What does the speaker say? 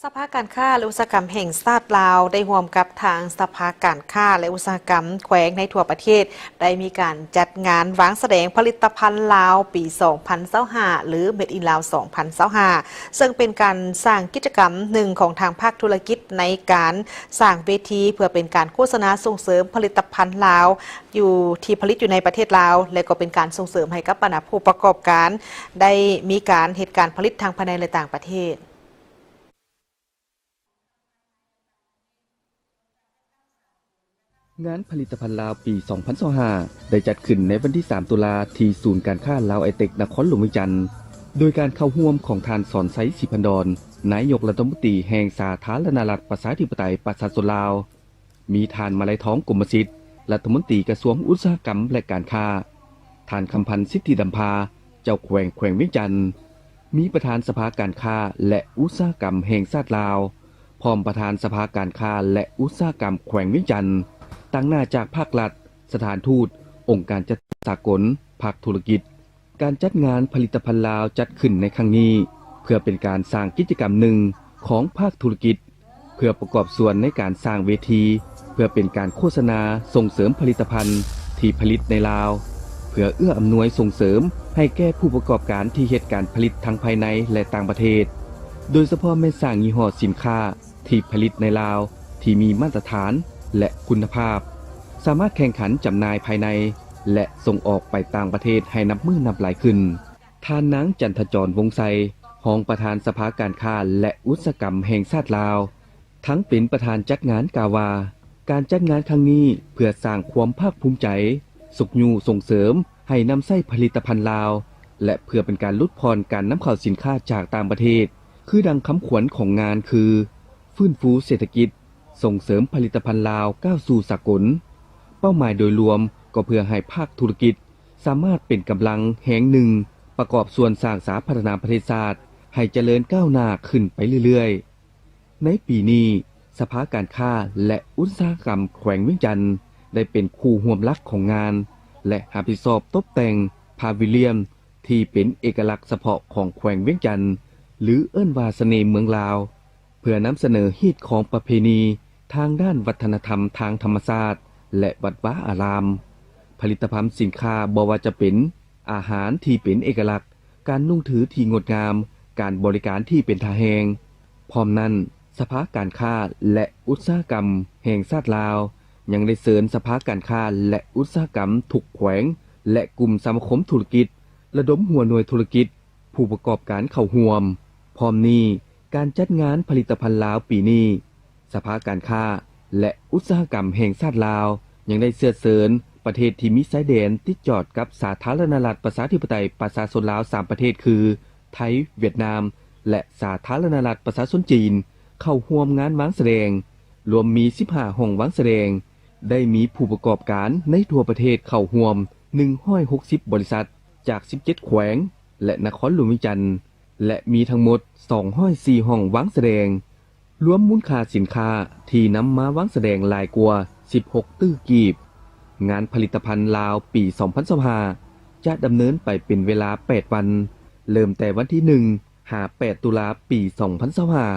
ສະພາການຄ້າ ແລະ ອຸດສາຫະກຳແຫ່ງຊາດລາວ ໄດ້ຮ່ວມກັບທາງສະພາການຄ້າ ແລະ ອຸດສາຫະກຳແຂວງໃນທົ່ວປະເທດ ໄດ້ມີການຈັດງານວາງສະແດງຜະລິດຕະພັນລາວປີສອງພັນຊາວຫ້າ ຫຼື Made in Lao ສອງພັນຊາວຫ້າ ເຊິ່ງເປັນການສ້າງກິດຈະກຳໜຶ່ງຂອງທາງພາກທຸລະກິດ ໃນການສ້າງເວທີເພື່ອເປັນການໂຄສະນາສົ່ງເສີມຜະລິດຕະພັນລາວ ຢູ່ທີ່ຜະລິດຢູ່ໃນປະເທດລາວ ແລະ ກໍເປັນການສົ່ງເສີມໃຫ້ກັບບັນດາຜູ້ປະກອບການ ໄດ້ມີການເຮັດການຜະລິດທັງພາຍໃນ ແລະ ຕ່າງປະເທດ. ງານຜະລິດຕະພັນລາວປີສອງພັນຊາວຫ້າ ໄດ້ຈັດຂຶ້ນໃນວັນທີສາມ ຕຸລາ ທີ່ສູນການຄ້າລາວໄອເຕັກ ນະຄອນຫຼວງວຽງຈັນ ໂດຍການເຂົ້າຮ່ວມຂອງທ່ານ ສອນໄຊ ສີພັນດອນ ນາຍົກລັດຖະມົນຕີແຫ່ງສາທາລະນະລັດ ປະຊາທິປະໄຕ ປະຊາຊົນລາວ, ມີທ່ານ ມາໄລທອງ ກົມມະສິດ ລັດຖະມົນຕີກະຊວງອຸດສາຫະກຳ ແລະ ການຄ້າ, ທ່ານ ຄຳພັນ ສິດທິດຳພາ ເຈົ້າແຂວງແຂວງວຽງຈັນ, ມີປະທານສະພາການຄ້າ ແລະ ອຸດສາຫະກຳແຫ່ງຊາດລາວ, ພ້ອມປະທານສະພາການຄ້າ ແລະ ອຸດສາຫະກຳແຂວງວຽງຈັນ, ຕາງໜ້າຈາກພາກລັດ, ສະຖານທູດ, ອົງການຈັດຕັ້ງສາກົນ, ພາກທຸລະກິດ. ການຈັດງານຜະລິດຕະພັນລາວຈັດຂຶ້ນໃນຄັ້ງນີ້ ເພື່ອເປັນການສ້າງກິດຈະກຳໜຶ່ງຂອງພາກທຸລະກິດ ເພື່ອປະກອບສ່ວນໃນການສ້າງເວທີ ເພື່ອເປັນການໂຄສະນາສົ່ງເສີມຜະລິດຕະພັນທີ່ຜະລິດໃນລາວ, ເພື່ອເອື້ອອຳນວຍສົ່ງເສີມໃຫ້ແກ່ຜູ້ປະກອບການທີ່ເຮັດການຜະລິດທັງພາຍໃນ ແລະ ຕ່າງປະເທດ, ໂດຍສະເພາະແມ່ນສ້າງຍີ່ຫໍ້ສິນຄ້າທີ່ຜະລິດໃນລາວທີ່ມີມາດຕະຖານ ແລະ ຄຸນນະພາບ, ສາມາດແຂ່ງຂັນຈຳໜ່າຍພາຍໃນ ແລະ ສົ່ງອອກໄປຕ່າງປະເທດໃຫ້ນັບມື້ນັບຫຼາຍຂຶ້ນ. ທ່ານນາງ ຈັນທະຈອນ ວົງໄຊ ຮອງປະທານສະພາການຄ້າ ແລະ ອຸດສາຫະກຳແຫ່ງຊາດລາວ ທັງເປັນປະທານຈັດງານ ກ່າວວ່າ ການຈັດງານຄັ້ງນີ້ເພື່ອສ້າງຄວາມພາກພູມໃຈ, ຊຸກຍູ້ສົ່ງເສີມໃຫ້ນຳໃຊ້ຜະລິດຕະພັນລາວ ແລະ ເພື່ອເປັນການຫຼຸດຜ່ອນການນຳເຂົ້າສິນຄ້າຈາກຕ່າງປະເທດ, ຄືດັ່ງຄຳຂວັນຂອງງານຄື ຟື້ນຟູເສດຖະກິດ, ສົ່ງເສີມຜະລິດຕະພັນລາວກ້າວສູ່ສາກົນ. ເປົ້າໝາຍໂດຍລວມກໍເພື່ອໃຫ້ພາກທຸລະກິດ ສາມາດເປັນກຳລັງແຮງໜຶ່ງ ປະກອບສ່ວນສ້າງສາພັດທະນາປະເທດຊາດໃຫ້ຈະເລີນກ້າວໜ້າຂຶ້ນໄປເລື້ອຍໆ. ໃນປີນີ້, ສະພາການຄ້າ ແລະ ອຸດສາຫະກຳແຂວງວຽງຈັນ ໄດ້ເປັນຄູ່ຮ່ວມຫຼັກຂອງງານ ແລະ ຮັບຜິດຊອບຕົບແຕ່ງພາວິລຽນທີ່ເປັນເອກະລັກສະເພາະຂອງແຂວງວຽງຈັນ ຫຼື ເອີ້ນວ່າສະເໜ່ເມືອງລາວ. ເພື່ອນຳສະເໜີຮີດຄອງປະເພນີທາງດ້ານວັດທະນະທຳທາງທຳມະຊາດ ແລະ ວັດວາອາລາມ, ຜະລິດຕະພັນສິນຄ້າບໍ່ວ່າຈະເປັນອາຫານທີ່ເປັນເອກະລັກ, ການນຸ່ງຖືທີ່ງົດງາມ, ການບໍລິການທີ່ເປັນທ່າແຮງ. ພ້ອມນັ້ນ, ສະພາການຄ້າ ແລະ ອຸດສາຫະກຳແຫ່ງຊາດລາວ ຍັງໄດ້ເຊີນສະພາການຄ້າ ແລະ ອຸດສາຫະກຳທຸກແຂວງ ແລະ ກຸ່ມສະມາຄົມທຸລະກິດ ລະດົມຫົວໜ່ວຍທຸລະກິດ, ຜູ້ປະກອບການເຂົ້າຮ່ວມ. ພ້ອມນີ້, ການຈັດງານຜະລິດຕະພັນລາວປີນີ້, ສະພາການຄ້າ ແລະ ອຸດສາຫະກຳແຫ່ງຊາດລາວ ຍັງໄດ້ເຊື້ອເຊີນປະເທດທີ່ມີຊາຍແດນຕິດຈອດກັບສາທາລະນະລັດປະຊາທິປະໄຕປະຊາຊົນລາວສາມປະເທດຄື ໄທ, ຫວຽດນາມ ແລະ ສາທາລະນະລັດປະຊາຊົນຈີນ ເຂົ້າຮ່ວມງານວາງສະແດງ, ລວມມີສິບຫ້າຫ້ອງວາງສະແດງ, ໄດ້ມີຜູ້ປະກອບການໃນທົ່ວປະເທດເຂົ້າຮ່ວມໜຶ່ງຮ້ອຍຫົກສິບບໍລິສັດ ຈາກສິບເຈັດແຂວງ ແລະ ນະຄອນຫຼວງວຽງຈັນ ແລະ ມີທັງໝົດສອງຮ້ອຍສີ່ຫ້ອງວາງສະແດງ, ລວມມູນຄ່າສິນຄ້າທີ່ນຳມາວາງສະແດງຫຼາຍກວ່າສິບຫົກຕື້ກີບ. ງານຜະລິດຕະພັນລາວປີສອງພັນຊາວຫ້າ ຈະດຳເນີນໄປເປັນເວລາແປດວັນ, ເລີ່ມແຕ່ວັນທີໜຶ່ງ ຫາ ແປດ ຕຸລາ ປີສອງພັນຊາວຫ້າ.